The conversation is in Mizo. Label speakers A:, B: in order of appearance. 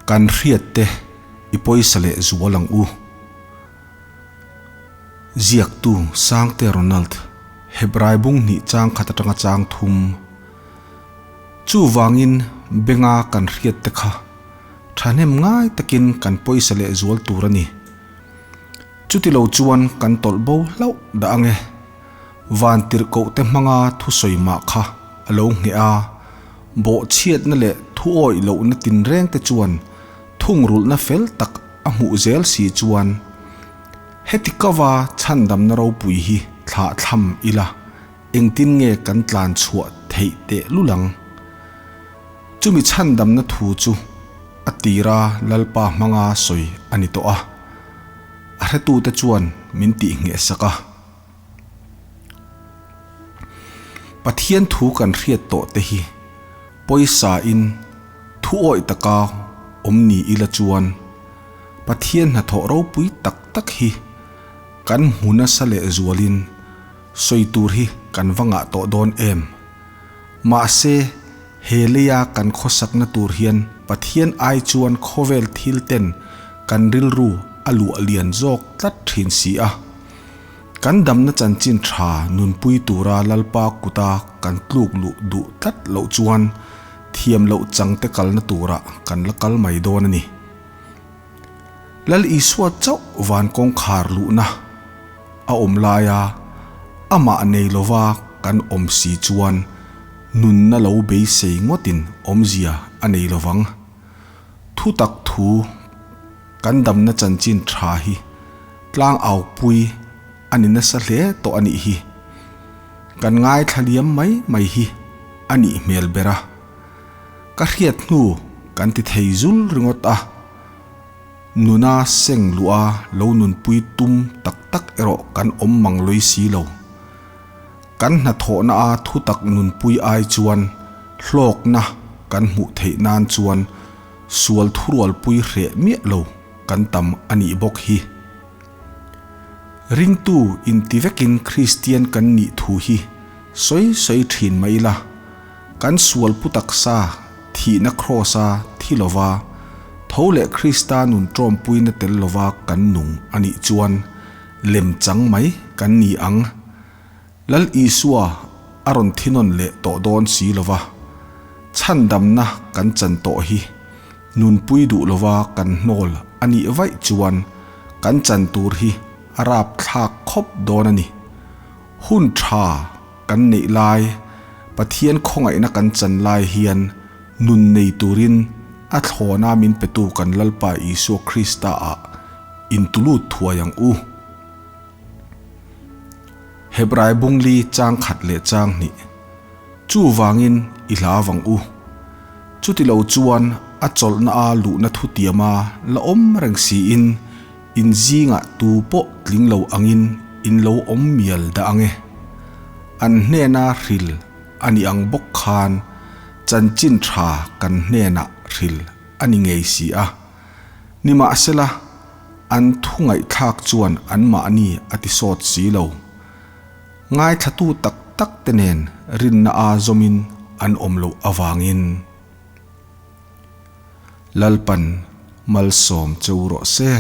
A: Kan hriat te i pawisa leh zual ang u. Ziaktu Sangte Ronald, Hebrai bung hnih chang khat atanga chang thum. Chuvangin benga kan hriat te kha thahnem ngai takin kan pawisa leh zual tur a ni. Chutilo chuan kan tawlh bo hlauh dah ang e. Van tirhkoh te hmanga thusawi mah kha a lo ngheh a, bawhchhiatna leh thuawih lohna tinreng te chuan thungrulhna fel tak a hmuh zel si chuan heti kava chhandamna ropui hi thlah thlam ila engtin nge kan tlan chhuah theih teh lul ang? Chumi chhandamna thu chu a tira Lalpa hmanga sawi a ni tawh a, a hretute chuan min tihngheh sak a. Pathian thu kan hriat tawh te hi pawisa in thu awih taka awm ni ila chuan Pathian hnathawh ropui tak tak hi kan hmu nasa leh zualin sawi tur hi kan va ngah tawh dawn em. Mahse he leia kan khawsakna tur hian Pathian ai chuan khawvel thil ten kan rilru a luah lian zawk tlat thin si a. Kan damna chanchin tha nunpui tura Lalpa kuta kan tluk luh duh tlat loh chuan thiam loh changte kalna turah kan la kal mai dawn a ni. Lal Isua chauh van kawngkhar luhna a awm laia amah nei lova kan awm si chuan nunna lo beisei ngawtin awmzia a nei lovang. Thutak thu Kan damna chanchin tha hi tlang aupui a ni nasa hle tawh a nih hi. Kan ngaithla liam mai mai hi a nih hmel ber a. Ka hriat hnu kan ti thei zul ringawt a. Nuna seng luh a lo nunpui tum tak tak erawh kan awm mang lawih si lo. Kan hnathawhna a thutak nunpui ai chuan hlawkna kan hmuh theih nan chuan Sual thurualpui hreh miah lo kan tam a nih bawk hi. Ringtu inti vekin Kristian kan nih thu hi sawi sawi thin mai ila, kan sual pu taksa thihna kraws-a thi lova, tho leh Krista nun tawmpuina tel lova kan nung a nih chuan lem chang mai kan ni ang. Lal Isua a rawn thinawn leh tawh dawn si lova, chhandamna kan chan tawh hi nunpui duh lova kan hnawl a nih vaih chuan kan chan tur hi a rapthlak khawp dawn a ni. Hun tha kan neih lai, Pathian khawngaihna kan chan lai hian nun nei turin a thlawna min petu kan Lalpa Isua Krista ah intulut thuai ang u. Hebrai bungli chang khat leh chang hnih. Chuvangin i hla vang u. Chutilo chuan a chawlhna a luhna thutiama la awm reng siin in zingah tu pawh tling lo angin in lo awm mial dah ang e. An hnena hril a ni ang bawk khan chanchin tha kan hnenah hril a ni ngei si a. Nimahsela, an thu ngaihthlak chuan anmahni a ti sawt si lo. Ngaithlatu tak tak te nen rinna a zawmin an awm loh avangin. Lalpan malsawm cheu rawh se.